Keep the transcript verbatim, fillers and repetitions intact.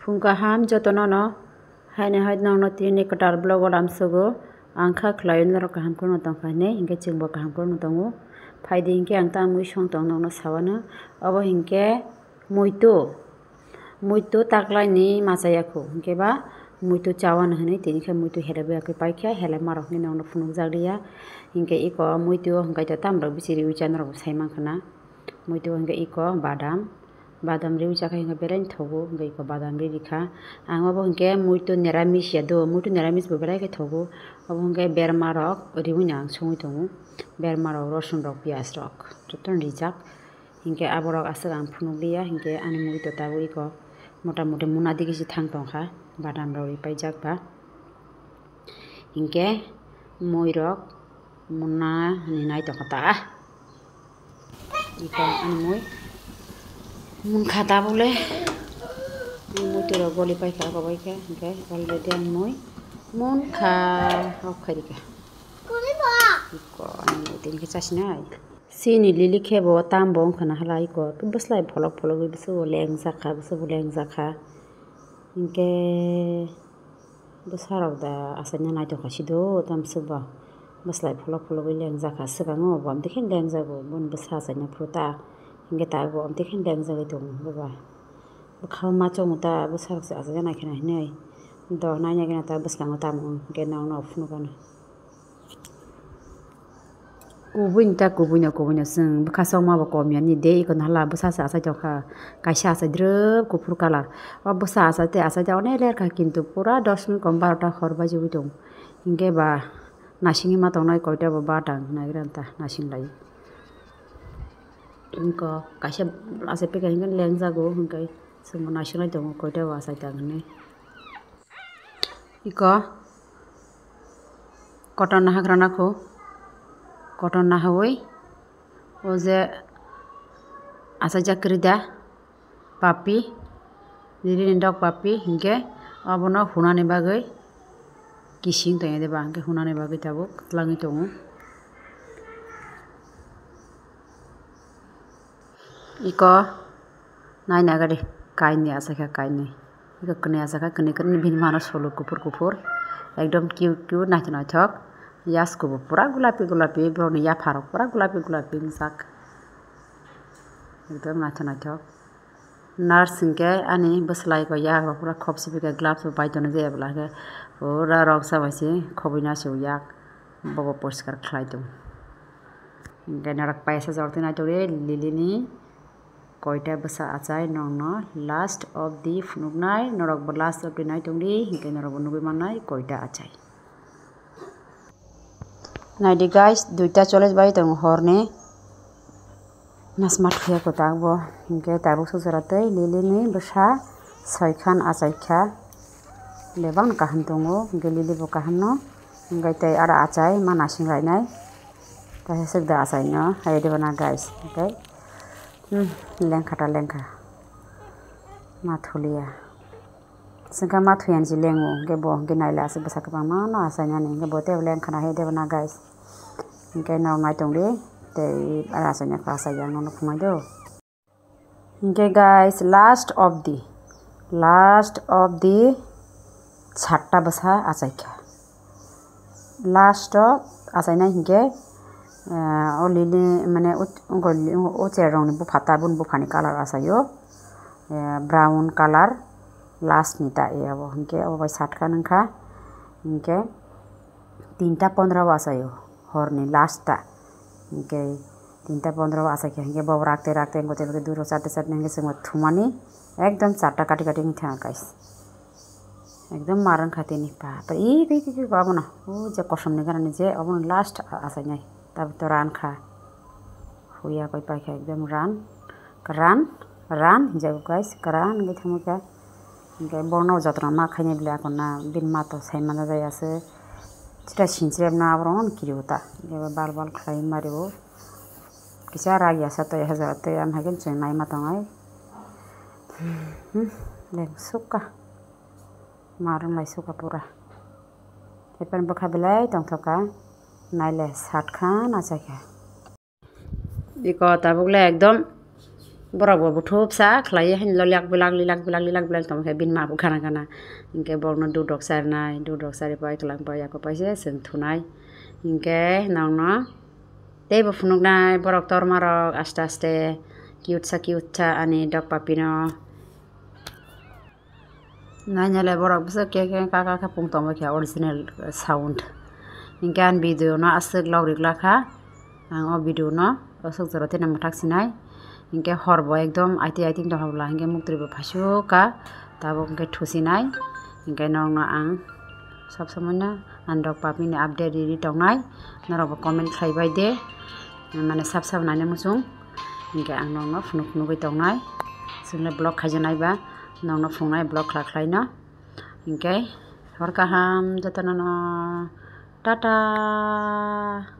Phung kaham jotono no, haino hai nokno tini kwtal vlog o lamsogo. Ang kha khlai norok kaham kheno tongkha hinwi, hinkhe chwngbo kaham kheno tongo. Phaidi hinkhe ang tang mui song tong nokno sawano. Obo hinkhe muitu, muitu taklai ni machaya khu, hinkhe ba muitu chawano hinwi tini khe muitu helebwi yakwi paikha, helema rok hinwi nokno phunukjak liya. Hinkhe iko muitu hinkhe to tamrok bisi riwi cha norok bo sai mankha na. Muitu hinkhe iko badam, badam riwi chakha hinkhe belai thogo, hinkhe iko badam ri rikha. Ang obo hinkhe muitu neramis ya do, muitu neramis bo belai khe thogo. Obo hinkhe berma rok riwi no ang songwi tongo, berma rok, rosun rok, piyaj rok jotono rijak. Hinkhe aborok aswk ang phunukliya, hinkhe ani muitu tabuk iko mota moti muna digi se thang tongkha, badam rok ripaijak ba. Hinkhe muirok muna hinwi nai tongkha ta. Iko ani mui munkha tabuk le. Muitu rok goli paikha, abo baikha, hinkhe already ang mui munkha, off khairikha. Iko ani mui tini khe chasinai. Chini lili khe bo tam bo wngkha na hala iko bwslai pholok phologwi bwswk bo lengjak kha, bwswk bo lengjak kha. Hinkhe bwsarok da achaina naitokha sido tamswk ba bwslai pholok phologwi lengjak kha swkango bo amtwi khe lengjago boni bwsa achaina phuru ta hinkhe ta bo amtwi khe lengjagwi tongo bwba bwkha ma chongo ta bwsarok se achaina naikhe na hinwi do naina gana ta bwskango tamo hinkhe nokno phunukgano. Kubui ni ta kubui no kubui no chwng bwkha chokma bo kom ya ni de iko hala bwsa se achai tongkha kaisa achai drwp kuphur colour o bwsa achai tei achai tei onek ler kha kintu pura dos minute kom barota hor baijiwi tongo hinkhe ba naisingwi ma tongnai koita bo bata naigra ta naising lai iko kaisa achai pekha hinkhe lengjago hinkhe chwngbo naising lai tongo koita bo achai ta hinwi. Iko kotor nahagrana kho, kotor nahawi o je achaijak kwrwi da papi, nini dok papi hinkhe obono hunani bagwi kising tongya de ba hinkhe hunani bagwi tabuk twlangwi tongo. Iko naina gari kainwi achaikha kainwi. Iko kwnwi achaikha kwnwi kwnwi bini mano solo kuphur kuphur. Ekdom cute cute naithok naithok. Yaskubo pura gulapi gulapi borokni yapharok pura gulapi gulapi wngjak. Ekdom naithok naithok. Nurse hinkhe ani bwswlaiko yagrok pura khop sibikha gloves bo bai tonwi je ebla khe pura rok sa bai se khobwi naisio yak bobo poriskar khlai tongo. Hinkhe norok paisa jortwi naitokdi lilini koita bwsa achai nokno last of the phunuknai, norokbo last of the naitokdi hinkhe norokbo nugwi mannai koita achai. Naidi guys, duita chollish bai tongo horni. Nasma thuya kwtak bo hinkhe tabuk sujura tei lilini bwsa soikhan achaikha. Bebak kaham tongo hinkhe lili bo kaham no hinkhe tei aro achai ma nasing lainai. Kaisa swk da achaino hai de bana guys hinkhe lengkha ta lengkha ma thuliya. Sengkha ma thuyani se lengo, hinkhe bo hinkhe naile aswk bwsa kwbangma no achainani, hinkhe bo tei lengkha na he de bana guys. Hinkhe norok naitongdi, tei achaina khe achaiya ang nono phunuknai do. Hinkhe guys, last of the, last of the satta bwsa achaikha. Last o achainai hinkhe, eh, o lili mane o, o, o chair rokni bupha ta, boni buphani colour achaio, eh, brown colour last ni ta, eh, abo hinkhe obo bai satkha nungkha hinkhe tinta pondro o achaio horni last ta hinkhe tinta pondro o achaikha hinkhe bo rakte rakte wngkha tei duro charte charte hinkhe chwngno thumani ekdom charta kati kati wngkha guys. Ekdom mar wngkha tini pa. Tabuk i, i, i, i, abono. O je kosom ni gana ni je, obono last a-, achainai. Tabuk to ran kha. Huya koi paikha ekdom ran. Kran, ran, hinjago guys, kran wngwi thangwi kha. Hinkhe bono jotono ma khainai bwle akon na, bini ma to sai mano jaya se. Chita sinchirep na aborok no kiriwo ta. Hinkhe bal bal khlai mario. Kisa rak ya sa tei hajar tei ang hai khe chwng nai ma tongnai. Hmm, leng sukha. Marwng lai sukha pura. Epan bwkha belai tongthokha. Naile satkha nachaikha. Iko tabuk le ekdom borok bo buthup sa khlai haino lilak bilak lilak bilak lilak bilak tongkhe bini ma bo gana gana. Hinkhe borokno dudok charnai, dudok chari pai kwlang pai yako paise chwng thunai. Hinkhe nokno teibo phunuknai borok tormarok aste aste cute sa cute sa ani dog puppy no. Nainale borok bwswk ke ke ka ka khe pung tongbai kha original sound. Hinkhe ang video no aswk log rik lakha. Ang o video no aswk jora tino mwthak sinai. Hinkhe hor bo ekdom aiti aiti tongkha bwla hinkhe muktwi bo phaisu ka tabuk hinkhe thusinai. Hinkhe nokno ang sob somoi no ang dog puppy ni update riri tongnai. Norok bo comment khlai bai de. Mane sab sab naina muchung. Hinkhe ang nokno phunuk phunugwi tongnai. Chwngno vlog khaijaknai ba nokno phunuknai vlog khlai khlaino. Hinkhe hor kaham jotono no. Tata.